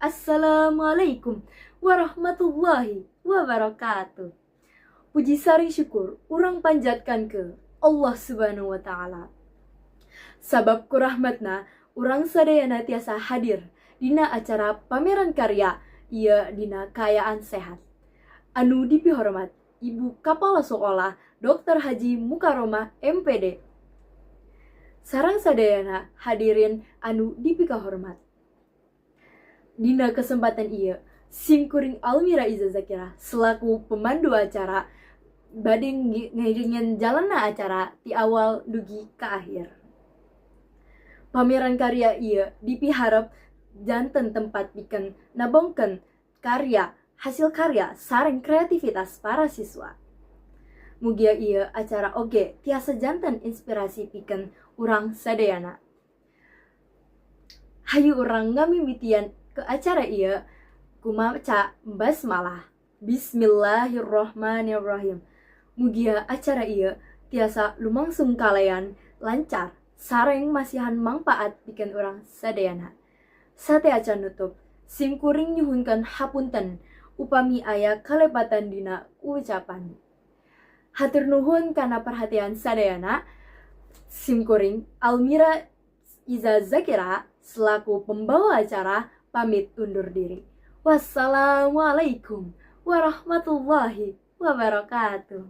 Assalamualaikum warahmatullahi wabarakatuh. Puji sareng syukur urang panjatkan ke Allah Subhanahu wa Ta'ala. Sabab ku rahmatna urang sadayana tiasa hadir dina acara pameran karya ieu dina kaayaan sehat. Anu dipihormat Ibu Kepala Sekolah Dr. Haji Mukaromah MPD. Sareng sadayana hadirin anu dipikahormat. Dina kesempatan ieu, simkuring Almira Iza Zakira selaku pemandu acara bade ngiringan jalanna acara ti awal dugi ka akhir. Pameran karya ieu dipiharep janten tempat pikeun nabongkeun karya, hasil karya sareng kreativitas para siswa. Mugia ieu acara oge tiasa janten inspirasi pikeun urang sadayana. Hayu urang ngamimitian ke acara ieu ku maca basmalah. Bismillahirrahmanirrahim. Mugia acara ieu tiasa lumangsung kalayan lancar sareng masihan mangpaat pikeun urang sadayana. Sateuacan nutup, simkuring nyuhunkeun hapunten upami aya kalepatan dina ucapan. Hatur nuhun kana perhatian sadayana. Simkuring Almira Iza Zakira selaku pembawa acara pamit undur diri. Wassalamualaikum warahmatullahi wabarakatuh.